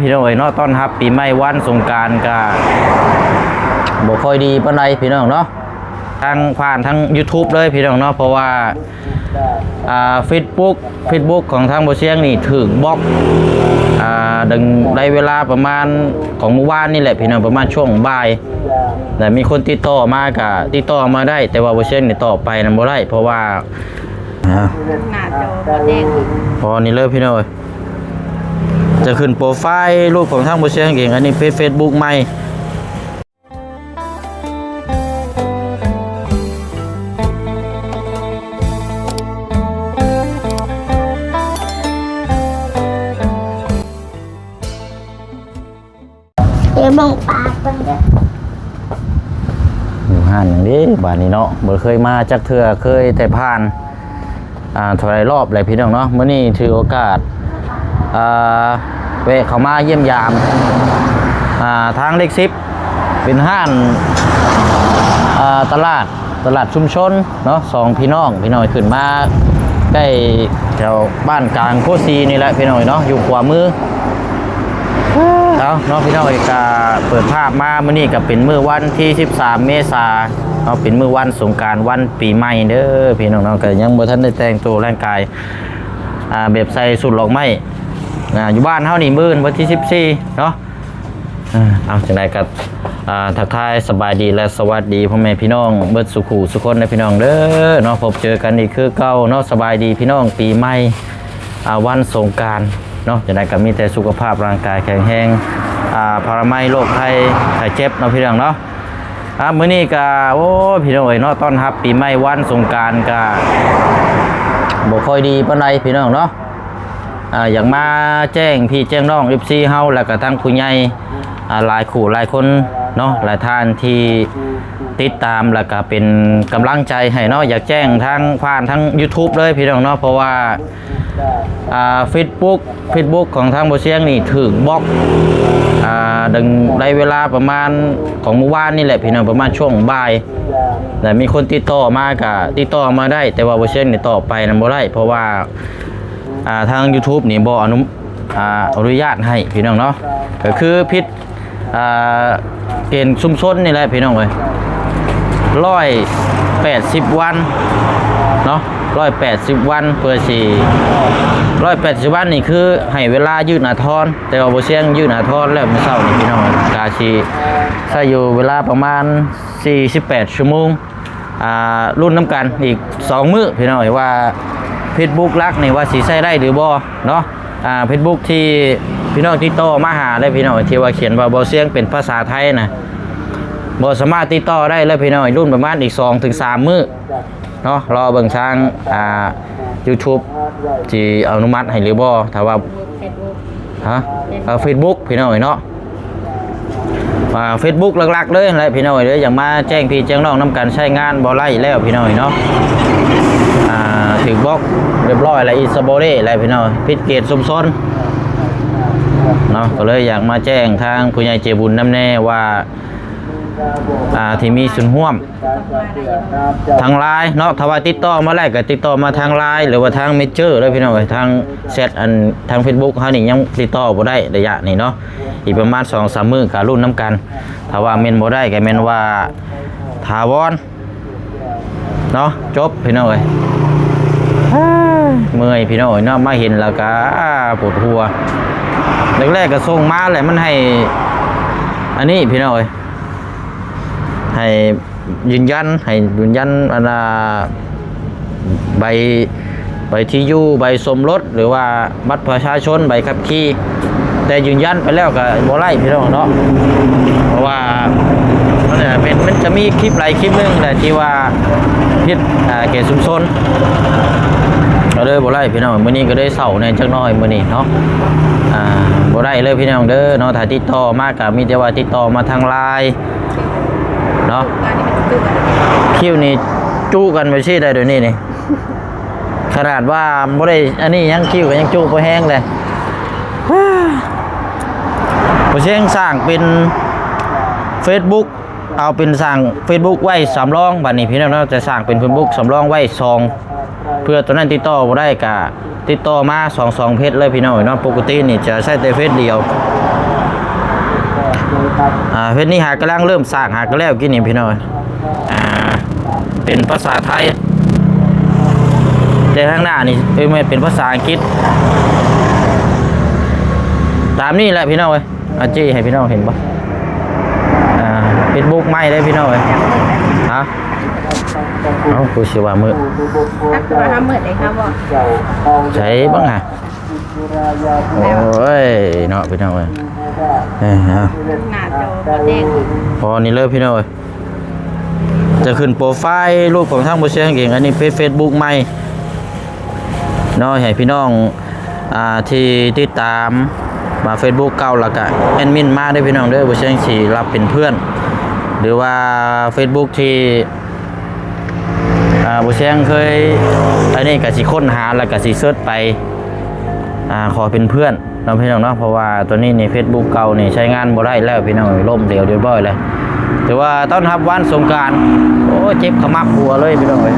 ພີ່ນ້ອງເອີຍເນາະ ຕ້ອນຮັບປີໃໝ່ວັນສົງການກະບໍ່ຄ່ອຍດີປານໃດພີ່ນ້ອງເນາະ ທາງ ຜ່ານທາງ YouTube ເລີຍພີ່ນ້ອງເນາະ ເພາະວ່າ ອ່າ Facebook Facebook ຂອງທາງບໍ່ຊຽງນີ້ຖືກບລັອກ ອ່າ ໄດ້ເວລາປະມານຂອງມື້ວານນີ້ແຫຼະພີ່ນ້ອງ ປະມານຊ່ວງບ່າຍ ແລະມີຄົນຕິດຕໍ່ມາກະຕິດຕໍ່ມາໄດ້ ແຕ່ວ່າບໍ່ຊຽງນີ້ຕອບໄປນຳບໍ່ໄດ້ ເພາະວ່າ ໜ້າຈໍບໍ່ແຈ້ງ ພໍນີ້ເລີຍພີ່ນ້ອງເອີຍ ຈະຂຶ້ນໂປຣໄຟລ໌ຮູບຂອງທາງບໍ່ຊຽງເອງ ອັນນີ້ເປັນ Facebook ໃໝ່. ເອີ ເບິ່ງປາເບິ່ງເດີ ຢູ່ຮ້ານຫຍັງເດ້ບາດນີ້ເນາະ ບໍ່ເຄີຍມາຈັກເທື່ອ ເຄີຍແຕ່ຜ່ານ ອ່າ ເທົ່າໃດຮອບແຫຼະພີ່ນ້ອງເນາະ ມື້ນີ້ຖືໂອກາດ ອ່າ ແວະເຂົ້າມາຢ້ຽມຢາມ ອ່າ ທາງເລກສິບ ເປັນຮ້ານ ອ່າ ຕະຫຼາດ ຕະຫຼາດຊຸມຊົນເນາະ ສອງພີ່ນ້ອງ ພີ່ນ້ອງຂຶ້ນມາໃກ້ແຖວບ້ານກາງໂຄຊີນີ້ແຫຼະພີ່ນ້ອງເນາະ ຢູ່ຂວາມື ເອົາເນາະ ພີ່ນ້ອງເອີຍ ກະເປີດພາບມາມື້ນີ້ກະເປັນມື້ວັນທີສິບສາມເມສາເນາະ ເປັນມື້ວັນສົງການ ວັນປີໃໝ່ເດີພີ່ນ້ອງເນາະ ກະຍັງບໍ່ທັນໄດ້ແຕ່ງໂຕຮ່າງກາຍ ອ່າ ແບບໃສ່ຊຸດດອກໄມ້ ອ່າ ຢູ່ບ້ານເຮົານີ້ມື້ອື່ນວັນທີສິບສີ່ເນາະ ອ່າ ເອົາ ຈັ່ງໃດກໍ ອ່າ ທັກທາຍສະບາຍດີ ແລະ ສະຫວັດດີພໍ່ແມ່ພີ່ນ້ອງເບິດສູ່ຄູ່ສູ່ຄົນເດີພີ່ນ້ອງເດີເນາະ ພົບເຈີກັນອີກຄືເກົ່າເນາະ ສະບາຍດີພີ່ນ້ອງ ປີໃໝ່ ອ່າ ວັນສົງການເນາະ ຈັ່ງໃດກໍມີແຕ່ສຸຂະພາບຮ່າງກາຍແຂງແຮງ ອ່າ ພາລະໄມໂລກໄພໄຂ້ເຈັບເນາະ ພີ່ນ້ອງເນາະ ອ່າ ມື້ນີ້ກໍ ໂອ້ ພີ່ນ້ອງເອີຍເນາະ ຕ້ອນຮັບປີໃໝ່ວັນສົງການກໍບໍ່ຄ່ອຍດີປານໃດພີ່ນ້ອງເນາະ ອ່າ ຢາກມາແຈ້ງພີ່ແຈ້ງນ້ອງ ເອັຟຊີ ເຮົາ ແລ້ວກໍທັງຜູ້ໃຫຍ່ ອ່າ ຫຼາຍຄູ່ຫຼາຍຄົນເນາະ ຫຼາຍທ່ານທີ່ຕິດຕາມ ແລ້ວກໍເປັນກຳລັງໃຈໃຫ້ເນາະ ຢາກແຈ້ງທາງ ຜ່ານທາງ YouTube ເລີຍພີ່ນ້ອງເນາະ ເພາະວ່າ ອ່າ Facebook Facebook ຂອງທາງບໍ່ຊຽງນີ້ຖືກບລັອກ ອ່າ ໄດ້ເວລາປະມານຂອງມື້ວານນີ້ແຫຼະພີ່ນ້ອງ ປະມານຊ່ວງບ່າຍ ແລະມີຄົນຕິດຕໍ່ມາກະຕິດຕໍ່ມາໄດ້ ແຕ່ວ່າບໍ່ຊຽງນີ້ຕອບໄປນຳບໍ່ໄດ້ ເພາະວ່າ ອ່າ ທາງ YouTube ນີ້ບໍ່ອະນຸ ອ່າ ອະນຸຍາດໃຫ້ພີ່ນ້ອງເນາະ ກໍຄືຜິດ ອ່າ ເກນຊຸມຊົນນີ້ແຫຼະພີ່ນ້ອງເອີຍ ຮ້ອຍແປດສິບວັນເນາະ ຮ້ອຍແປດສິບວັນ ເພື່ອຊິ ຮ້ອຍແປດສິບວັນນີ້ຄືໃຫ້ເວລາຍື່ນອາທອນ ແຕ່ວ່າບໍ່ຊຽງຍື່ນອາທອນແລ້ວມື້ເຊົ້ານີ້ພີ່ນ້ອງ ກະຊິໃຊ້ຢູ່ເວລາປະມານສີ່ສິບແປດຊົ່ວໂມງ ອ່າ ລຸ້ນນຳກັນອີກສອງມື້ພີ່ນ້ອງເອີຍ ວ່າ Facebook ຫຼັກນີ້ວ່າຊິໃຊ້ໄດ້ຫຼືບໍ່ເນາະ ອ່າ Facebook ທີ່ພີ່ນ້ອງຕິດຕໍ່ມາຫາເດ້ພີ່ນ້ອງ ທີ່ວ່າຂຽນວ່າບໍ່ຊຽງເປັນພາສາໄທນະ ບໍ່ສາມາດຕິດຕໍ່ໄດ້ແລ້ວພີ່ນ້ອງ ລຸ້ນປະມານອີກສອງເຖິງສາມມື້ເນາະ ລໍເບິ່ງທາງ ອ່າ YouTube ຊິອະນຸມັດໃຫ້ຫຼືບໍ່ ຖ້າວ່າ Facebook ຮະ Facebook ເອີ Facebook ພີ່ນ້ອງເອີຍເນາະ ອ່າ Facebook ຫຼັກໆເລີຍແຫຼະພີ່ນ້ອງເອີຍ ຢາກມາແຈ້ງພີ່ແຈ້ງນ້ອງນຳກັນ ໃຊ້ງານບໍ່ໄດ້ແລ້ວພີ່ນ້ອງເອີຍເນາະ ອ່າ ຖືກບລັອກຮຽບຮ້ອຍແລ້ວ ອີສະໂບເລແຫຼະພີ່ນ້ອງ ຜິດເກນຊຸມຊົນເນາະ ກໍເລີຍຢາກມາແຈ້ງທາງຜູ້ໃຫຍ່ໃຈບຸນນຳແດ່ວ່າ ອ່າ ທີ່ມີສ່ວນຮ່ວມ ທາງ LINE ເນາະ ຖ້າວ່າຕິດຕໍ່ມາໄດ້ກໍຕິດຕໍ່ມາທາງ LINE ຫຼືວ່າທາງ Messenger ເດີພີ່ນ້ອງເອີຍ ທາງແຊັດ ອັນ ທາງ Facebook ເຮົານີ້ຍັງຕິດຕໍ່ບໍ່ໄດ້ໄລຍະນີ້ເນາະ ອີກປະມານສອງສາມມື້ກໍລຸ້ນນຳກັນ ຖ້າວ່າແມ່ນບໍ່ໄດ້ກໍແມ່ນວ່າຖາວອນເນາະ ຈົບພີ່ນ້ອງເອີຍ ເມື່ອຍພີ່ນ້ອງເອີຍເນາະ ມາເຫັນແລ້ວກໍປວດຫົວ ແລກໆກໍສົ່ງມາແຫຼະ ມັນໃຫ້ ອັນນີ້ພີ່ນ້ອງເອີຍ ໃຫ້ຢືນຢັນ ໃຫ້ຢືນຢັນ ອັນນ່າ ໃບ ໃບທີ່ຢູ່ ໃບສົມລົດ ຫຼືວ່າບັດປະຊາຊົນ ໃບຂັບຂີ່ ແຕ່ຢືນຢັນໄປແລ້ວກໍບໍ່ໄດ້ພີ່ນ້ອງເນາະ ເພາະວ່າມັນເປັນ ມັນຈະມີຄລິບຫຼາຍຄລິບໜຶ່ງແຫຼະທີ່ວ່າຜິດ ອ່າ ເຂດຊຸມຊົນ ກໍເລີຍບໍ່ໄດ້ພີ່ນ້ອງ ມື້ນີ້ກໍໄດ້ເຊົາແດ່ຈັກໜ້ອຍມື້ນີ້ເນາະ ອ່າ ບໍ່ໄດ້ເລີຍພີ່ນ້ອງເດີເນາະ ຖ້າຕິດຕໍ່ມາກໍມີແຕ່ວ່າຕິດຕໍ່ມາທາງ LINE ເນາະ ຄິວນີ້ຈຸກັນໄປຊີ້ໄດ້ດຽວນີ້ນີ້ ຂະໜາດວ່າບໍ່ໄດ້ອັນນີ້ຍັງ ຄິວກໍຍັງຈຸບໍ່ແຮງເລີຍ ບໍ່ຊຽງສ້າງເປັນ Facebook ເອົາເປັນສ້າງ Facebook ໄວ້ສຳລອງ ບັດນີ້ພີ່ນ້ອງເນາະ ຈະສ້າງເປັນ Facebook ສຳລອງໄວ້ສອງ ເພື່ອຕົວນັ້ນຕິດຕໍ່ບໍ່ໄດ້ກະຕິດຕໍ່ມາສອງ ສອງເພຈເລີຍພີ່ນ້ອງເນາະ ປົກກະຕິນີ້ຈະໃຊ້ແຕ່ເພຈດຽວ ອ່າ ເພຈນີ້ຫາກຳລັງເລີ່ມສ້າງ ຫາກະແລ້ວກິນນີ້ພີ່ນ້ອງເອີຍ. ອ່າ ເປັນພາສາໄທ ແຕ່ທາງໜ້ານີ້ ເອີ ແມ່ນເປັນພາສາອັງກິດ. ຕາມນີ້ແຫຼະພີ່ນ້ອງເອີຍ. ອາ ຈີໃຫ້ພີ່ນ້ອງເຫັນບໍ່? ອ່າ ເຟສບຸກໃໝ່ເດ້ພີ່ນ້ອງເອີຍ. ຮະ? ເອົ້າ ຄືຊິວ່າມືດ ຈັກວ່າເຮົາມືດເອງເຮົາບໍ່ ໃສເບິ່ງຫາ. ໂອ້ຍເນາະພີ່ນ້ອງເອີຍ ເອີ ເອົາ ໜ້າຈໍບໍ່ແຈ້ງ ພໍນີ້ເລີຍພີ່ນ້ອງເອີຍ. ຈະຂຶ້ນໂປຣໄຟລ໌ຮູບຂອງທາງບໍ່ແຊງເອງ. ອັນນີ້ເປັນເຟສບຸກໃໝ່ເນາະ ໃຫ້ພີ່ນ້ອງ ອ່າ ທີ່ຕິດຕາມມາເຟສບຸກເກົ່າ ແລ້ວກະແອດມິນມາເດີພີ່ນ້ອງເດີ. ບໍ່ແຊງຊິຮັບເປັນເພື່ອນ ຫຼືວ່າເຟສບຸກທີ່ ອ່າ ບໍ່ແຊງເຄີຍ ອັນນີ້ກະຊິຄົ້ນຫາ ແລ້ວກະຊິເສີດໄປ ອ່າ ຂໍເປັນເພື່ອນເນາະພີ່ນ້ອງເນາະ. ເພາະວ່າຕອນນີ້ນີ້ເຟສບຸກເກົ່ານີ້ໃຊ້ງານບໍ່ໄດ້ແລ້ວພີ່ນ້ອງເອີຍ ລົ້ມເຫຼວຮຽບຮ້ອຍແລ້ວ. ແຕ່ວ່າຕ້ອນຮັບວັນສົງການ ໂອ້ ເຈັບຂະໝັບຫົວເລີຍພີ່ນ້ອງເອີຍ.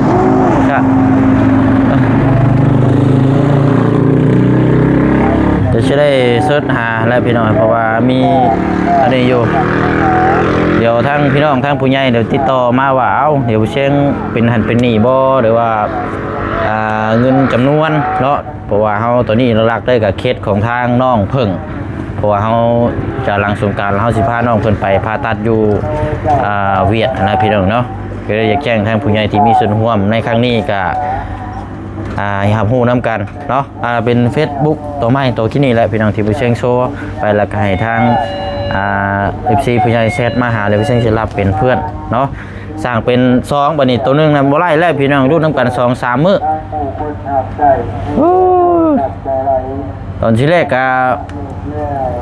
ຈະຊິໄດ້ເສີດຫາແລ້ວພີ່ນ້ອງ ເພາະວ່າມີອັນນີ້ຢູ່. ດຽວທາງພີ່ນ້ອງທາງຜູ້ໃຫຍ່ດຽວຕິດຕໍ່ມາວ່າ ເອົ້າ ດຽວບໍ່ແຊງເປັນຫັ້ນເປັນນີ້ບໍ່ ຫຼືວ່າ ອ່າ ເງິນຈຳນວນເນາະ. ເພາະວ່າເຮົາຕອນນີ້ຫຼັກໆເລີຍກະເຂດຂອງທາງນ້ອງເພິ່ງ ເພາະວ່າເຮົາຈະຫຼັງສົງການ ເຮົາຊິພານ້ອງເພິ່ນໄປຜ່າຕັດຢູ່ ອ່າ ຫວຽດຫັ້ນນະພີ່ນ້ອງເນາະ. ກໍເລີຍຢາກແຈ້ງທາງຜູ້ໃຫຍ່ທີ່ມີສ່ວນຮ່ວມໃນຄັ້ງນີ້ກະ ອ່າ ໃຫ້ຮັບຮູ້ນຳກັນເນາະ. ອ່າ ເປັນເຟສບຸກໂຕໃໝ່ໂຕກີ້ນີ້ແຫຼະພີ່ນ້ອງ ທີ່ຜູ້ແຊງໂຊໄປ ແລ້ວກະໃຫ້ທາງ ອ່າ ເອັຟຊີ ຜູ້ໃຫຍ່ແຊັດມາຫາ ແລ້ວຜູ້ແຊງຊິຮັບເປັນເພື່ອນເນາະ. ສ້າງເປັນສອງ ບາດນີ້ໂຕໜຶ່ງນະບໍ່ໄລ່ແລ້ວພີ່ນ້ອງ ຢູ່ນຳກັນສອງສາມມື້. ໂອ້ ຕອນທີແລກກະ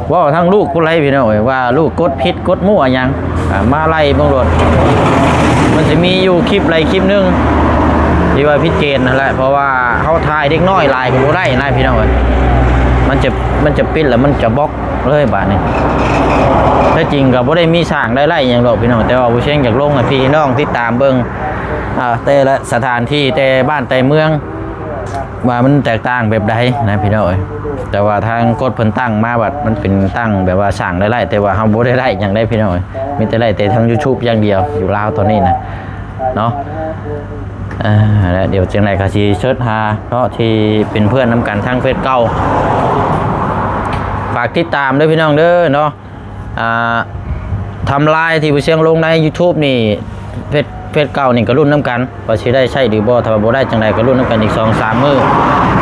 ເວົ້າທາງລູກຜູ້ໃດພີ່ນ້ອງເອີຍ ວ່າລູກກົດຜິດກົດມົ້ວຫຍັງ ອ່າ ມາໄລ່ເບິ່ງໂລດ. ມັນຊິມີຢູ່ຄລິບໃດຄລິບໜຶ່ງທີ່ວ່າຜິດເກນຫັ້ນແຫຼະ ເພາະວ່າເຮົາຖ່າຍເດັກນ້ອຍຫຼາຍກໍບໍ່ໄດ້ນະພີ່ນ້ອງເອີຍ. ມັນຈະ ມັນຈະປິດ ແລ້ວມັນຈະບລັອກ ເລີຍບາດນີ້. ແທ້ຈິງກໍບໍ່ໄດ້ມີສ້າງໄດ້ໄລ່ຫຍັງດອກພີ່ນ້ອງ ແຕ່ວ່າຜູ້ແຊງຢາກລົງໃຫ້ພີ່ນ້ອງຕິດຕາມເບິ່ງ ອ່າ ແຕ່ລະສະຖານທີ່ ແຕ່ບ້ານແຕ່ເມືອງ ວ່າມັນແຕກຕ່າງແບບໃດນະພີ່ນ້ອງເອີຍ. ແຕ່ວ່າທາງກົດເພິ່ນຕັ້ງມາບັດ ມັນເປັນຕັ້ງແບບວ່າສ້າງໄດ້ໄລ່ ແຕ່ວ່າເຮົາບໍ່ໄດ້ໄລ່ຫຍັງໄດ້ພີ່ນ້ອງເອີຍ ມີແຕ່ໄລ່ແຕ່ທາງຢູທູບຢ່າງດຽວ ຢູ່ລາວຕອນນີ້ນະເນາະ. ອ່າ ແລ້ວດຽວຈັ່ງໃດກໍຊິເສີດຫາເນາະ ທີ່ເປັນເພື່ອນນຳກັນທາງເຟສເກົ່າ. ຝາກຕິດຕາມເດີພີ່ນ້ອງເດີເນາະ. ອ່າ ທຳລາຍທີ່ຜູ້ແຊງລົງໃນຢູທູບນີ້ ເຟສ ເຟສເກົ່ານີ້ກໍລຸ້ນນຳກັນ ວ່າຊິໄດ້ໃຊ້ຫຼືບໍ່. ຖ້າວ່າບໍ່ໄດ້ຈັ່ງໃດກໍລຸ້ນນຳກັນອີກສອງສາມມື້ ດ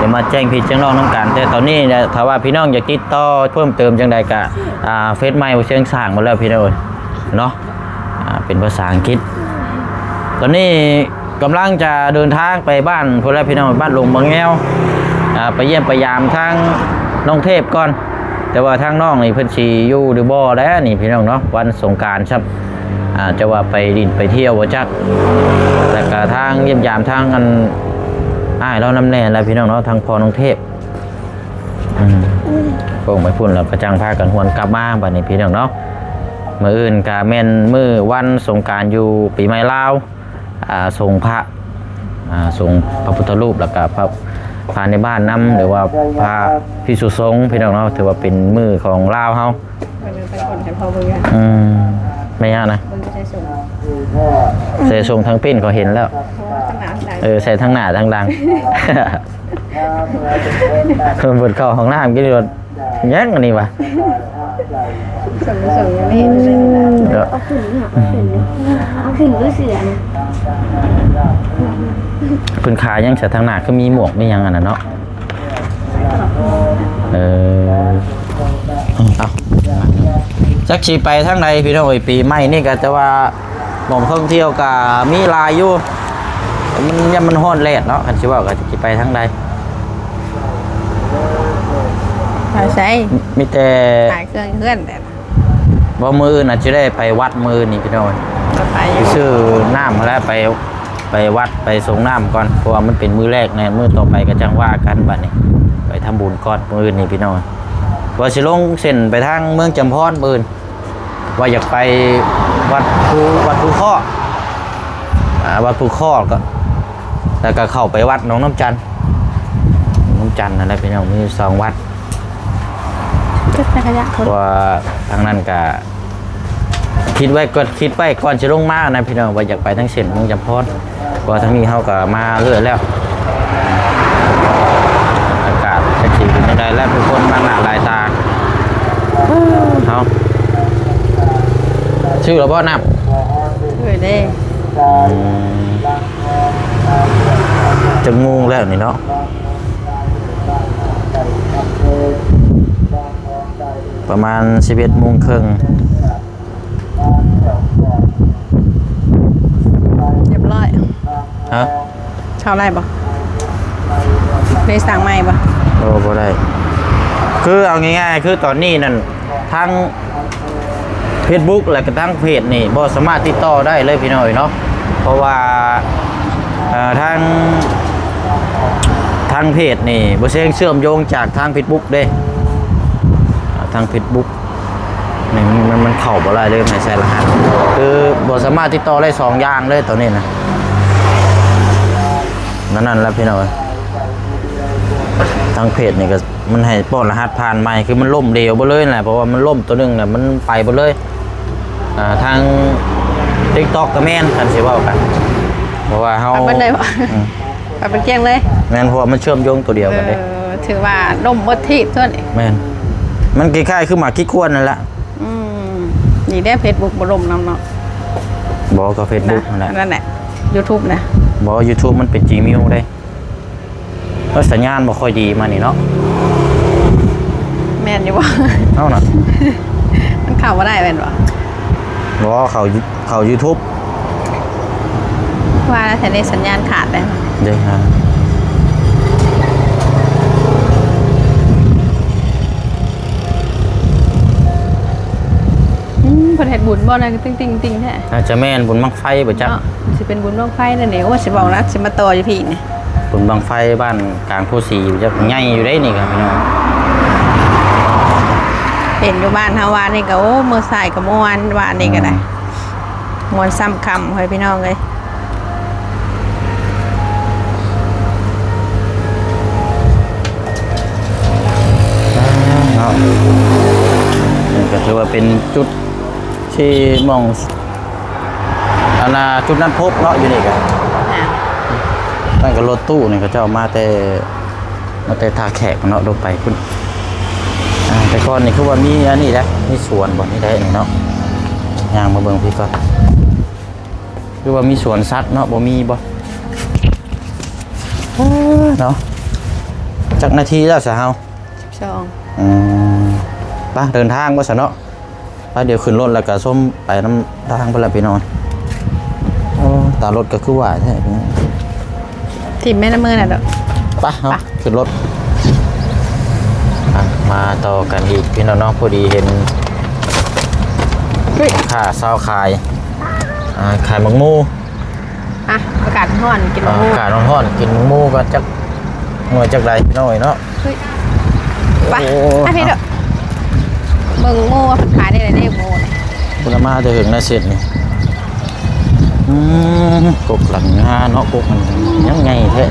ຽວມາແຈ້ງພີ່ແຈ້ງນ້ອງນຳກັນ. ແຕ່ຕອນນີ້ນະ ຖ້າວ່າພີ່ນ້ອງຢາກຕິດຕໍ່ເພີ່ມເຕີມຈັ່ງໃດກໍ ອ່າ ເຟສໃໝ່ຜູ້ແຊງສ້າງໝົດແລ້ວພີ່ນ້ອງເອີຍເນາະ. ອ່າ ເປັນພາສາອັງກິດ. ຕອນນີ້ກຳລັງຈະເດີນທາງໄປບ້ານພຸ້ນແຫຼະພີ່ນ້ອງ ບ້ານຫຼວງບາງແງວ ອ່າ ໄປຢ້ຽມໄປຢາມທາງນ້ອງເທບກ່ອນ. ແຕ່ວ່າທາງນ້ອງນີ້ເພິ່ນຊິຢູ່ຫຼືບໍ່ແຫຼະນີ້ພີ່ນ້ອງເນາະ ວັນສົງການຊ້ຳ ອ່າ ຈະວ່າໄປຫຼິ້ນໄປທ່ຽວບໍ່ຈັກ. ແລ້ວກະທາງຢ້ຽມຢາມທາງອັນ ອ້າຍລາວນຳແດ່ແຫຼະພີ່ນ້ອງເນາະ ທາງພໍ່ນ້ອງເທບ. ອືມ ໂຄ້ງໄປພຸ້ນແລ້ວກໍຈັ່ງພາກັນຫວນກັບມາບາດນີ້ພີ່ນ້ອງເນາະ. ມື້ອື່ນກະແມ່ນມື້ວັນສົງການຢູ່ປີໃໝ່ລາວ ອ່າ ສົງພະ ອ່າ ສົງພະພຸດທະຮູບ ແລ້ວກະພະ ພະໃນບ້ານນຳ ຫຼືວ່າພະພິກສຸສົງພີ່ນ້ອງເນາະ. ຖືວ່າເປັນມື້ຂອງລາວເຮົາ. ເບິ່ງໄປຄົນໃຫ້ພໍ່ເບິ່ງຢູ່ ອືມ ແມ່ນຫຍັງນະ ເບິ່ງໃສ່ສົ່ງ ໃສ່ສົ່ງທາງປີ້ນເຂົາເຫັນແລ້ວ. ເອີ ໃສ່ທາງໜ້າທາງຫຼັງ ເພິ່ນເຂົ້າຫ້ອງນ້ຳກິນລົດ ຍັງອັນນີ້ວະ ເພິ່ນຂາຍຫຍັງຊະ ທາງໜ້າຄືມີໝວກມີຫຍັງອັນນັ້ນເນາະ. ເອີ ເອົ້າ ຈັກຊິໄປທາງໃດພີ່ນ້ອງເອີຍ. ປີໃໝ່ນີ້ກໍແຕ່ວ່າ ໝ່ອງທ່ອງທ່ຽວກໍມີຫຼາຍຢູ່ ແຕ່ມັນ ຍາມມັນຮ້ອນແດດເນາະ ຄັນຊິເວົ້າກໍຊິໄປທາງໃດ ໄປໃສ? ມີແຕ່ຂາຍເຄື່ອງເຮືອນແຫຼະ. ບໍ່ ມື້ອື່ນອາດຈະໄດ້ໄປວັດ ມື້ອື່ນນີ້ພີ່ນ້ອງ ກໍໄປຢູ່ ໄປຊື້ນ້ຳຫັ້ນແຫຼະ ໄປ ໄປວັດ ໄປສົ່ງນ້ຳກ່ອນ ເພາະວ່າມັນເປັນມື້ແລກແນ່ ມື້ຕໍ່ໄປກໍຈັ່ງວ່າກັນ. ບັດນີ້ໄປທຳບຸນກ່ອນ ມື້ອື່ນນີ້ພີ່ນ້ອງ ວ່າຊິລົງເສັ້ນໄປທາງເມືອງຈຳພອນ ມື້ອື່ນ ວ່າຢາກໄປວັດພູ ວັດພູຄ້ອ ອ່າ ວັດພູຄ້ອ ແລ້ວກໍເຂົ້າໄປວັດໜອງນ້ຳຈັນ ນ້ຳຈັນນັ້ນແຫຼະພີ່ນ້ອງ ມີຢູ່ສອງວັດ ເກັບຂະຫຍະ ເພາະວ່າທາງນັ້ນກະ ຄິດໄວ້ກ່ອນ ຄິດໄວ້ກ່ອນຊິລົງມານະພີ່ນ້ອງ ວ່າຢາກໄປທາງເສັ້ນເມືອງຈຳພອນ ເພາະວ່າທາງນີ້ເຮົາກໍມາເລື້ອຍແລ້ວ. ອາກາດຈັກຊິເປັນຈັ່ງໃດແລ້ວ ຜູ້ຄົນມາໜ້າຫຼາຍຕາ. ເຮົາຊື້ແລ້ວບໍ່ນ້ຳ? ເອີເດ້. ອືມ ຈັກໂມງແລ້ວນີ້ເນາະ? ປະມານສິບເອັດໂມງເຄິ່ງ. ຮຽບຮ້ອຍ. ຮະ? ເຂົ້າໄດ້ບໍ່? ໄດ້ສັ່ງໃໝ່ບໍ່? ໂອ້ ບໍ່ໄດ້. ຄືເອົາງ່າຍໆ ຄືຕອນນີ້ນັ້ນ ທາງເຟສບຸກ ແລະກະທາງເພຈນີ້ ບໍ່ສາມາດຕິດຕໍ່ໄດ້ເລີຍພີ່ນ້ອງເອີຍເນາະ. ເພາະວ່າ ເອີ ທາງ ທາງເພຈນີ້ ບໍ່ເຊີງເຊື່ອມໂຍງຈາກທາງເຟສບຸກເດ້. ທາງເຟສບຸກ ນີ້ມັນ ມັນ ມັນເຂົ້າບໍ່ໄດ້ເລີຍ ໃຫ້ໃສ່ລະຫັດ ຄືບໍ່ສາມາດຕິດຕໍ່ໄດ້ສອງຢ່າງເລີຍຕອນນີ້ນະ. ນັ້ນ ນັ້ນແຫຼະພີ່ນ້ອງເອີຍ ທາງເພຈນີ້ກໍມັນໃຫ້ປ້ອນລະຫັດຜ່ານໃໝ່ ຄືມັນລົ້ມເຫຼວເບິດເລີຍແຫຼະ ເພາະວ່າມັນລົ້ມຕົວໜຶ່ງນະ ມັນໄປເບິດເລີຍ. ອ່າ ທາງຕິກຕັອກກໍແມ່ນ ຄັນຊິເວົ້າກັນ ເພາະວ່າເຮົາ ໄປເບິດເລີຍບໍ່? ອືມ ໄປເບິດກ້ຽງເລີຍ. ແມ່ນ ເພາະວ່າມັນເຊື່ອມໂຍງຕົວດຽວກັນເດ້. ເອີ ຖືວ່າລົ້ມເບິດທີບຕົວນີ້. ແມ່ນ ມັນຄ້າຍໆຄືໝາກຂີ້ຂວດນັ້ນແຫຼະ. ອືມ ນີ້ເດ້ ເຟສບຸກບໍ່ລົ້ມນຳເນາະ. ບໍ່ ກໍເຟສບຸກຫັ້ນແຫຼະ ນັ້ນແຫຼະ ຢູທູບນະ. ບໍ່ ຢູທູບມັນເປັນຈີເມວເດ້. ເອີ ສັນຍານບໍ່ຄ່ອຍດີມານີ້ເນາະ. ແມ່ນຢູ່ບໍ່? ເອົ້ານະ ມັນເຂົ້າບໍ່ໄດ້ແມ່ນບໍ່? ບໍ່ ເຂົ້າ ເຂົ້າຢູທູບ. ວ່າແລ້ວ ແທ້ເດ້ ສັນຍານຂາດເດ້. ເດ້ ອືມ ເພິ່ນເຮັດບຸນບໍ່ນະ ຕິ່ງໆໆແທ້. ອາດຈະແມ່ນບຸນບັ້ງໄຟບໍ່ຈັກເນາະ. ຊິເປັນບຸນບັ້ງໄຟນັ້ນເດ້. ໂອ້ ຊິເວົ້ານະ ຊິມາຕໍ່ຢູ່ພີ້ນີ້. ບຸນບັ້ງໄຟບ້ານກາງໂພສີ ຈັກໃຫຍ່ຢູ່ເດ້ນີ້ ພີ່ນ້ອງ. ເຫັນຢູ່ບ້ານເຮົາວານນີ້ກໍ ໂອ້ ມື້ສາຍກໍມ່ວນ ວານນີ້ກໍໄດ້. ອືມ ມ່ວນຊ້ຳຄ່ຳເຮີ້ຍ ພີ່ນ້ອງເອີຍ. ອ່າ ເນາະ ນີ້ກໍຖືວ່າເປັນຈຸດທີ່ໝ່ອງ ອັນນ່າ ຈຸດນັດພົບເນາະ ຢູ່ນີ້ກະ ອ່າ ນັ້ນກະລົດຕູ້ນີ້ ເຂົາເຈົ້າມາແຕ່ ມາແຕ່ທ່າແຂກເນາະ ລົງໄປພຸ້ນ. ອ່າ ແຕ່ກ່ອນນີ້ຄືວ່າມີອັນນີ້ແຫຼະ ມີສວນບໍ່ ນີ້ໄດ໋ນີ້ເນາະ. ຍ່າງມາເບິ່ງພີ້ກ່ອນ ຄືວ່າມີສວນສັດເນາະ ບໍ່ມີບໍ່? ເອີ ເນາະ ຈັກນາທີແລ້ວຊະເຮົາ? ສິບສອງ. ອືມ ໄປ ເດີນທາງບໍ່ຊະເນາະ. ໄປ ດຽວຂຶ້ນລົດແລ້ວກະຊົມໄປນຳທາງພຸ້ນແຫຼະພີ່ນ້ອງ. ໂອ້ ຕາລົດກໍຄືຫວາຍແທ້. ຖິ້ມແມ່ນຳມືນະເດີ້. ໄປ ເຮົາ ໄປ ຂຶ້ນລົດ. ອ່ະ ມາຕໍ່ກັນອີກພີ່ນ້ອງເນາະ. ພໍດີເຫັນ ເຮີ້ຍ ຄ້າຊາວຂາຍ ອ່າ ຂາຍໝາກໂມ. ອ່ະ ອາກາດຮ້ອນ ກິນໝາກໂມ. ອາກາດຮ້ອນໆ ກິນໝາກໂມກໍຈັກໜ່ວຍຈັກໃດພີ່ນ້ອງເອີຍເນາະ. ເຮີ້ຍ ໄປ ໂອ້ ໄປເດີ ເບິ່ງໂມວ່າເພິ່ນຂາຍໄດ້ໃດເດ້ໂມນີ້. ເພິ່ນເອົາມາແຕ່ເຫິງນະເສັດນີ້. ອືມ ກົກຫຼັງງາເນາະ ກົກມັນຍັງໃຫຍ່ແທ້.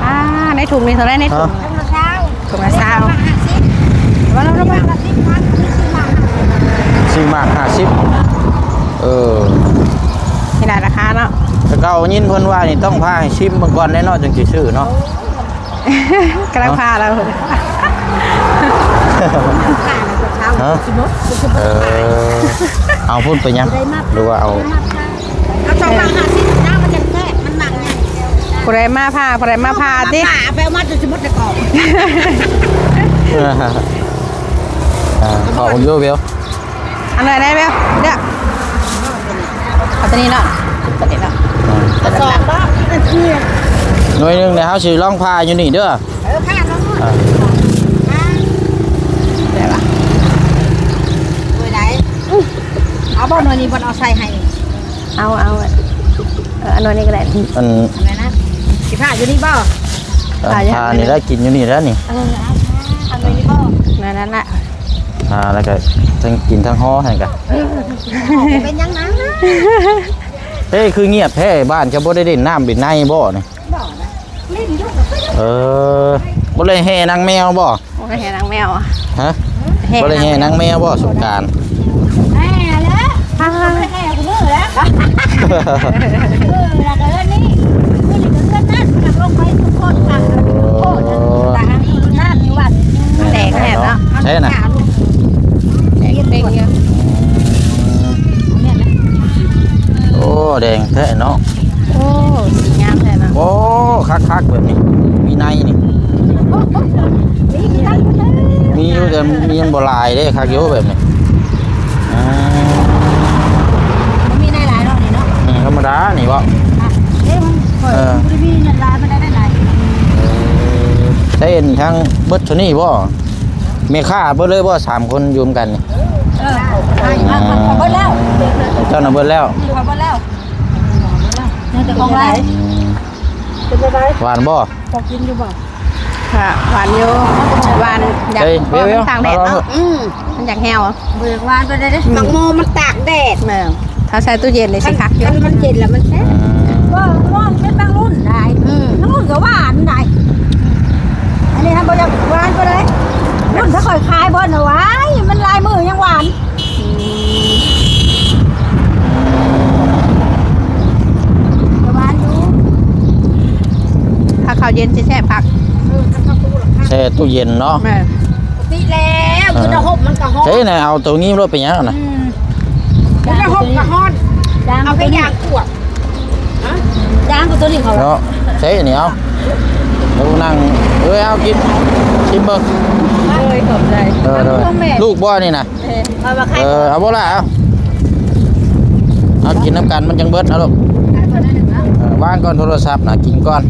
ອ່າ ໃນຖົງນີ້ເທົ່າໃດໃນຖົງ? ຖົງລະຊາວ. ຖົງລະຊາວ. ວ່າລະ ລະ ລະ ສີ່ໝາກຫ້າສິບ. ເອີ ນີ້ລະລາຄາເນາະ. ແຕ່ເກົ່າຍິນເພິ່ນວ່ານີ້ຕ້ອງພາໃຫ້ຊິມເບິ່ງກ່ອນເດ້ເນາະ ຈຶ່ງຊິຊື້ເນາະ. ກຳລັງພາແລ້ວ. ຮະ? ເອີ ເອົາພຸ້ນໄປຍັງ ຫຼືວ່າເອົາ ເອົາສອງໝາກຫ້າສິບນະ ມັນຈັ່ງແຊບ ມັນໝາກໃຫຍ່. ຜູ້ໃດມາພາ ຜູ້ໃດມາພາຕິ ເອົາໄປເອົາມາຈົນຊິໝົດໃນກອງ. ອ່າ ຂໍເບິ່ງຢູ່ ເບວ. ອັນໃດໄດ້ ເບວ ເລືອກ. ເອົາຕົວນີ້ເນາະ ຕົວນີ້ເນາະ. ອືມ ກະສອບບໍ່? ໜ່ວຍໜຶ່ງເດ ເຮົາຊິລອງຜ່າຢູ່ນີ້ເດີ. ເອີ ຜ່າລອງໂລດ. ອ່າ ໄດ້ປະ? ໜ່ວຍໃດ? ເອົາບໍ່ໜ່ວຍນີ້ ບໍ່ເອົາໃສ່ໃຫ້? ເອົາ ເອົາ ເອີ ເອົາໜ່ວຍນີ້ກໍໄດ້. ອັນ ອັນນັ້ນນະ ຊິຜ່າຢູ່ນີ້ບໍ່? ເອີ ຜ່າຢູ່ ຜ່ານີ້ແຫຼະ ກິນຢູ່ນີ້ແຫຼະນີ້. ເອີ ເອົາ ເອົາໜ່ວຍນີ້ບໍ່? ໜ່ວຍນັ້ນລະ. ອ່າ ແລ້ວກໍທັງກິນທັງຫໍ່ຫັ້ນກະ ເອີ ເປັນຫຍັງນະ? ເອີ ຄືງຽບແທ້ ບ້ານເຈົ້າບໍ່ໄດ້ຫຼິ້ນນ້ຳຫຼິ້ນໃນບໍ່ນີ້? ບໍ່ນະ ຫຼິ້ນຢູ່. ເອີ ບໍ່ໄດ້ແຫ່ນາງແມວບໍ່? ບໍ່ໄດ້ແຫ່ນາງແມວ. ຮະ? ບໍ່ໄດ້ແຫ່ນາງແມວບໍ່ສົງການ? ແຫ່ແລ້ວ ພາ ບໍ່ໄດ້ແຫ່ຄູ່ມື້ແລ້ວ. ເອີ ແລ້ວກໍເຮືອນນີ້ ຄືນີ້ກໍເຮືອນນັ້ນ ມັນລົງໄປທຸກຄົນ ໂອ້ ຕາງນ້ຳຢູ່ວັດ ແດງແຮງເນາະ ໃຊ່ນະ ແດງເປັງຢູ່. ໂອ້ ແດງແທ້ເນາະ. ໂອ້ ສີງາມແທ້ເນາະ. ໂອ້ ຄັກໆ ແບບນີ້ ມີໃນນີ້ ມີຢູ່ ແຕ່ມີມັນບໍ່ຫຼາຍເດ້. ຄັກຢູ່ແບບນີ້ ອ່າ ບໍ່ມີໃນຫຼາຍເນາະ ນີ້ເນາະ. ອືມ ທຳມະດານີ້ເບາະ. ອ່ະ ເອີ ມັນ ເອີ ບໍ່ໄດ້ມີເງິນຫຼາຍ ມັນໄດ້ຫຼາຍ. ເອີ ໃຊ້ທາງເບິດເທົ່ານີ້ບໍ່? ແມ່ຄ້າເບິດເລີຍບໍ່ ສາມຄົນຢູ່ນຳກັນນີ້? ເອີ ເອົາ ເອົາເບິດແລ້ວ ເຈົ້ານະເບິດແລ້ວ ເອົາເບິດແລ້ວ ຍັງແຕ່ຂອງຫຼາຍ. ອືມ ເປັນຈັ່ງໃດ? ຫວານບໍ່? ພໍກິນຢູ່ບໍ່? ກະຫວານຢູ່ ຫວານ ຢາກ ເອີຍ ເວວໆ ຕາກແດດເນາະ. ອືມ ມັນຢາກແຫ້ວ ບໍ່ຢາກຫວານປານໃດເດ້. ອືມ ໝາກໂມມັນຕາກແດດ. ເອີ ຖ້າໃສ່ຕູ້ເຢັນນີ້ຊິຄັກຢູ່ ຄັນມັນເຢັນແລ້ວມັນແຊບ. ອືມ ບໍ່ ໝາກໂມມັນເປັນບາງລຸ້ນໄດ໋. ອືມ ບາງລຸ້ນກໍຫວານໄດ໋. ອັນນີ້ຫັ້ນບໍ່ຢາກຫວານປານໃດ. ລຸ້ນຖ້າຂ້ອຍຂາຍບໍ່ນະ ຫວາຍ ມັນຫຼາຍມື້ຍັງຫວານ. ອືມ ກໍຫວານຢູ່ ຖ້າເຂົ້າເຢັນຊິແຊບຄັກ. ເອີ ຖ້າເຂົ້າຕູ້ລະຄັກ ແຊ່ຕູ້ເຢັນເນາະ. ແມ່ນ ປົກກະຕິແລ້ວ ເອີ ຄືນະຫົບມັນກໍຮ້ອນ. ໃຊ່ນະ ເອົາໂຕນີ້ໂລດ ເປັນຫຍັງນະ? ອືມ ຄືນະຫົບກໍຮ້ອນ ເອົາແຄ່ຢາງກວດ ຮະ ຢາງກວ່າໂຕນີ້ເຂົາເນາະ. ໃຊ່ນີ້ ເອົາ ເອົານັ່ງ ເອີຍ ເອົາກິນ ຊິມເບິ່ງ. ໂດຍ ຂອບໃຈ. ເອີ ໂດຍ ຂອບໃຈ. ລູກບໍ່ນີ້ນະ? ເອີ ເອົາບໍ່ລະ ເອົາ ເອົາກິນນຳກັນ ມັນຈັ່ງເບິດ ເອົາລູກ. ເອີ ວາງກ່ອນໂທລະສັບນະ ກິນກ່ອນ.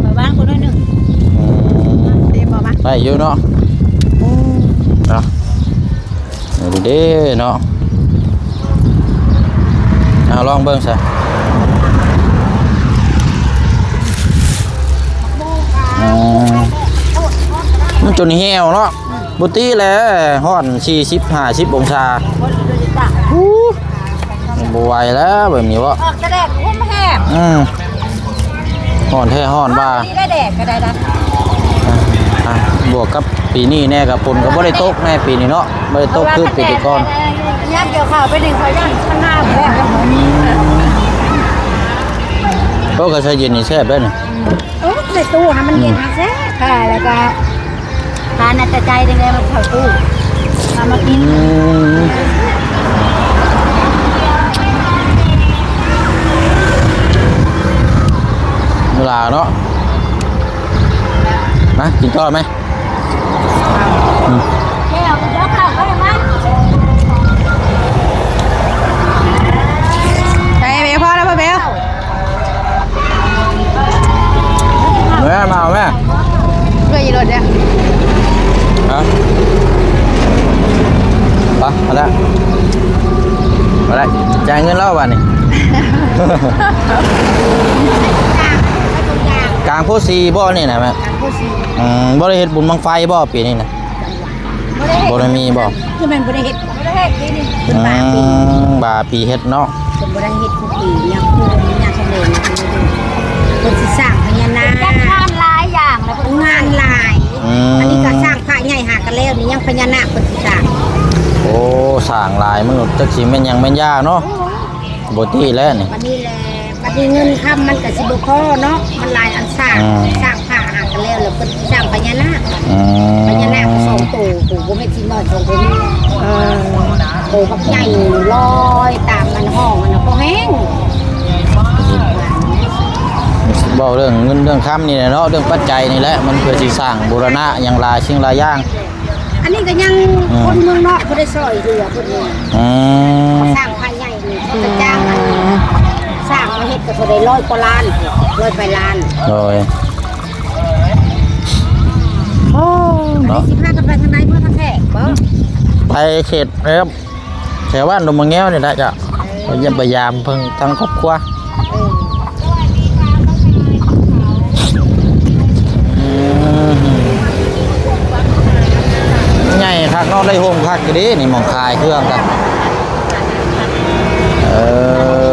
ຂ້ອຍວາງກ່ອນໜ້ອຍໜຶ່ງ. ອືມ ດີບໍ່ມະ? ໄດ້ຢູ່ເນາະ. ໂອ້ ເນາະ ເອົາເດ້ເນາະ. ເອົາ ລອງເບິ່ງຊະ. ອືມ ມັນຈົນແຫ້ວເນາະ. ບໍ່ຕິແຫຼະ ຮ້ອນສີ່ສິບ ຫ້າສິບອົງສາ. ອູ້ ບໍ່ໄຫວແລ້ວແບບນີ້ເບາະ. ອອກແຕ່ແດດ ໂອ້ ມັນແຫ້ງ. ອືມ ຮ້ອນແທ້ຮ້ອນວ່າ ມີແດດກໍໄດ້ນະ. ອ່າ ບວກກັບປີນີ້ແນ່ ກໍຝົນກໍບໍ່ໄດ້ຕົກແນ່ປີນີ້ເນາະ ບໍ່ໄດ້ຕົກຄືປີກ່ອນ. ຍາມກ່ຽວເຂົ້າໄປນີ້ ຂ້ອຍຢ້ານມັນໜາວແລ້ວ. ໂອ້ ກາແຟເຢັນນີ້ແຊບເດ້ນີ້. ໂອ້ ໃສ່ຕູ້ໃຫ້ມັນເຢັນ ອືມ ແຊບ. ແລ້ວກໍ ທານເອົາແຕ່ໃຈ ຈັ່ງໃດມັນເຂົ້າຕູ້ ເອົາມາກິນ. ອືມ ເວລາເນາະ ມາກິນຕໍ່ໄໝ? ອືມ ແລ້ວ ເອົາເຂົ້າໄປໃຫ້ມັນ. ໃສ່ເບ ພໍແລ້ວ ພໍ່ເບວ. ແມ່ ມາເອົາແມ່ ເພື່ອຢູ່ລົດເດ້. ຮະ ໄປ ມາແລ້ວ ມາແລ້ວ ຈ່າຍເງິນແລ້ວບາດນີ້. ກາງໂພສີບໍ່ນີ້ນະແມ່? ກາງໂພສີ. ອືມ ບໍ່ໄດ້ເຮັດບຸນບັ້ງໄຟບໍ່ປີນີ້ນະ? ບໍ່ໄດ້ເຮັດ ບໍ່ໄດ້ມີບໍ່? ຄືແມ່ນບໍ່ໄດ້ເຮັດ ບໍ່ໄດ້ເຮັດປີນີ້. ອືມ ບາປີເຮັດເນາະ. ເພິ່ນບໍ່ໄດ້ເຮັດທຸກປີ ຍັງຄືຍັງສຳເລັດ ເພິ່ນຊິສ້າງພະຍານາກ ຈັດງານຫຼາຍຢ່າງແລ້ວ ເພິ່ນງານຫຼາຍ. ອືມ ອັນນີ້ກໍສ້າງພະໃຫຍ່ຫາກັນແລ້ວນີ້ ຍັງພະຍານາກເພິ່ນຊິສ້າງ. ໂອ້ ສ້າງຫຼາຍ ມັນຈັກຊິແມ່ນຫຍັງແມ່ນຢາເນາະ. ໂອ້ຍ ບໍ່ຕິແລ້ວນີ້ ບັດນີ້ແຫຼະ ບັດນີ້ເງິນຄຳມັນກໍຊິບໍ່ພໍເນາະ ມັນຫຼາຍອັນສ້າງ. ອືມ ສ້າງພະຫາກັນແລ້ວ ແລ້ວເພິ່ນສ້າງພະຍານາກ. ອືມ ພະຍານາກສອງໂຕ ໂຕບໍ່ແມ່ນຊິນ້ອຍສອງໂຕນີ້. ເອີ ໂຕບັກໃຫຍ່ລອຍຕາມອັນຫ້ອງອັນນັ້ນ ພໍແຮງ. ເວົ້າເລື່ອງເງິນເລື່ອງຄຳນີ້ແຫຼະເນາະ ເລື່ອງປັດໄຈນີ້ແຫຼະ ມັນເພື່ອຊິສ້າງບູລະນະຫຍັງຫຼາຍສິ່ງຫຼາຍຢ່າງ. ອັນນີ້ກໍຍັງ ອືມ ຄົນເມືອງນອກບໍ່ໄດ້ຊ່ອຍເຫຼືອເພິ່ນນີ້. ອືມ ເຂົາສ້າງພະໃຫຍ່ນີ້ ເຂົາກໍຈ້າງອັນ ອືມ ສ້າງມາເຮັດກໍເທົ່າໃດ ຮ້ອຍກວ່າລ້ານ ຮ້ອຍປາຍລ້ານ. ໂດຍ ໂອ້ ເນາະ ອັນນີ້ຊິພາກັນໄປທາງໃດ ເມືອທາງແຂກບໍ່? ໄປເຂດແຖວ ແຖວບ້ານດົງມະແງວນີ້ແຫຼະເຈົ້າ ໄປຢ້ຽມໄປຢາມເພິ່ນທາງຄອບຄົວ. ເອີ ອືມ ໃຫຍ່ຄັກເນາະ ໄດ້ໂຮມຄັກຢູ່ເດ້ນີ້ ໝ່ອງຂາຍເຄື່ອງກັນ. ເອີ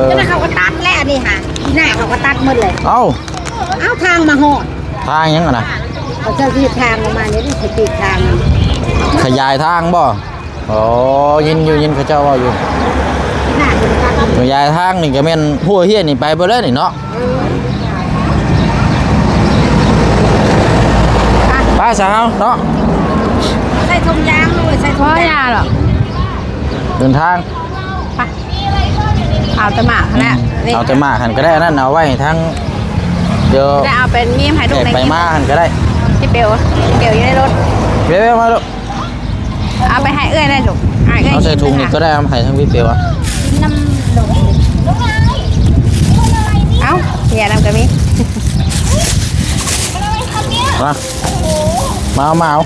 ຈັ່ງໃດເຂົາກໍຕັດແລ້ວອັນນີ້ຫາ ປີໜ້າເຂົາກໍຕັດໝົດເລີຍ. ເອົ້າ ເອົ້າ ທາງມາຮອດ ທາງຫຍັງຫັ້ນນະ? ເຂົາເຈົ້າຊິເຮັດທາງອອກມານີ້ ຊິປີກທາງ ຂະຫຍາຍທາງບໍ່? ອໍ ຍິນຢູ່ ຍິນເຂົາເຈົ້າເວົ້າຢູ່ ຂະຫຍາຍທາງນີ້ກໍແມ່ນຫົວເຮຍນີ້ໄປເບິດແລ້ວນີ້ເນາະ. ເອີ ໄປຊະເຮົາເນາະ ໃສ່ຖົງຢາງເລີຍ ໃສ່ຖົງຢາງ ບໍ່ຢາດອກ ເດີນທາງ ໄປ ເອົາແຕ່ໝາກຫັ້ນແຫຼະ ອືມ ນີ້ ເອົາແຕ່ໝາກຫັ້ນກໍໄດ້ ອັນນັ້ນເອົາໄວ້ໃຫ້ທາງ ດຽວ ໄດ້ເອົາໄປຍິ້ມໃຫ້ລູກໄດ້ກິນ ໄປມາຫັ້ນກໍໄດ້ ຊິເປວ ຊິເປວຢູ່ໃນລົດ ເປວມາລູກ ເອົາໄປໃຫ້ເອື້ອຍໄດ້ລູກ ໃຫ້ເອື້ອຍ ເອົາໃສ່ຖົງນີ້ກໍໄດ້ ເອົາໃຫ້ທາງພີ່ເປວ ກິນນຳລູກ ເອົ້າ ເບຍນຳກໍມີ ມາ ມາເອົາ ມາເອົາ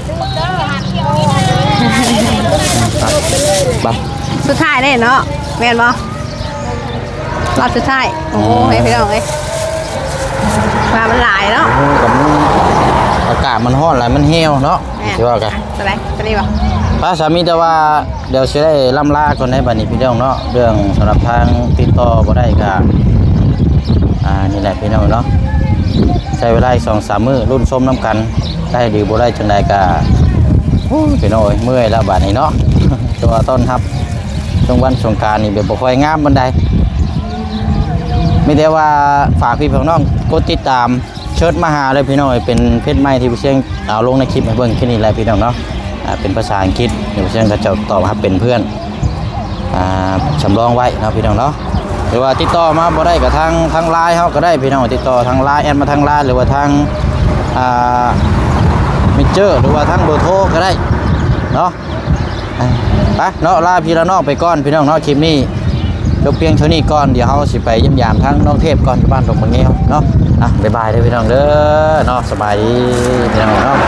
ໄປ ໄປ ສຸດທ້າຍເດ້ເນາະ ແມ່ນບໍ່? ລອບສຸດທ້າຍ ໂອ້ໂຫ ອືມ ເຮີ້ຍ ພີ່ນ້ອງເອີຍ ປາມັນຫຼາຍເນາະ ໂອ້ໂຫ ກັບມັນ ອາກາດມັນຮ້ອນຫຼາຍ ມັນແຫ້ວເນາະ ແມ່ນ ຊິວ່າກັນ ສະໄດ ສະໄດບໍ່ ພາສາມີແຕ່ວ່າ ດຽວຊິໄດ້ລ່ຳລາກ່ອນໃດ໋ ບັດນີ້ພີ່ນ້ອງເນາະ ເລື່ອງສຳລັບທາງຕິດຕໍ່ບໍ່ໄດ້ກໍ ອ່າ ນີ້ແຫຼະພີ່ນ້ອງເນາະ ໃຊ້ເວລາອີກສອງສາມມື້ ລຸ້ນຊົມນຳກັນ ໄດ້ຫຼືບໍ່ໄດ້ຈັ່ງໃດກໍ ໂອ້ຍ ພີ່ນ້ອງເອີຍ ເມື່ອຍແລ້ວບັດນີ້ເນາະ ແຕ່ວ່າຕ້ອນຮັບ ຊ່ວງວັນສົງການນີ້ແບບບໍ່ຄ່ອຍງາມປານໃດ ມີແຕ່ວ່າຝາກພີ່ນ້ອງກົດຕິດຕາມ ເຊີດມາຫາເລີຍພີ່ນ້ອງເອີຍ ເປັນເພຈໃໝ່ທີ່ຜູ້ຊຽງເອົາລົງໃນຄລິບໃຫ້ເບິ່ງແຄ່ນີ້ແຫຼະພີ່ນ້ອງເນາະ ອ່າ ເປັນພາສາອັງກິດ ຜູ້ຊຽງເຂົາເຈົ້າຕອບຮັບເປັນເພື່ອນ ອ່າ ສຳລອງໄວ້ເນາະພີ່ນ້ອງເນາະ ຫຼືວ່າຕິດຕໍ່ມາບໍ່ໄດ້ກໍທາງ ທາງ LINE ເຮົາກໍໄດ້ພີ່ນ້ອງ ຕິດຕໍ່ທາງ LINE ແອດມາທາງ LINE ຫຼືວ່າທາງ ອ່າ ເມເຈີ ຫຼືວ່າທາງເບີໂທກໍໄດ້ເນາະ. ອ່ະ ໄປເນາະ ລາພີ່ລານ້ອງໄປກ່ອນພີ່ນ້ອງເນາະ ຄລິບນີ້ຈົບພຽງເທົ່ານີ້ກ່ອນ ດຽວເຮົາຊິໄປຢ້ຽມຢາມທາງນ້ອງເທບກ່ອນ ຢູ່ບ້ານດົງບັກແງວເນາະ ອ່ະ ບາຍບາຍເດີພີ່ນ້ອງເດີເນາະ ສະບາຍດີພີ່ນ້ອງເນາະ.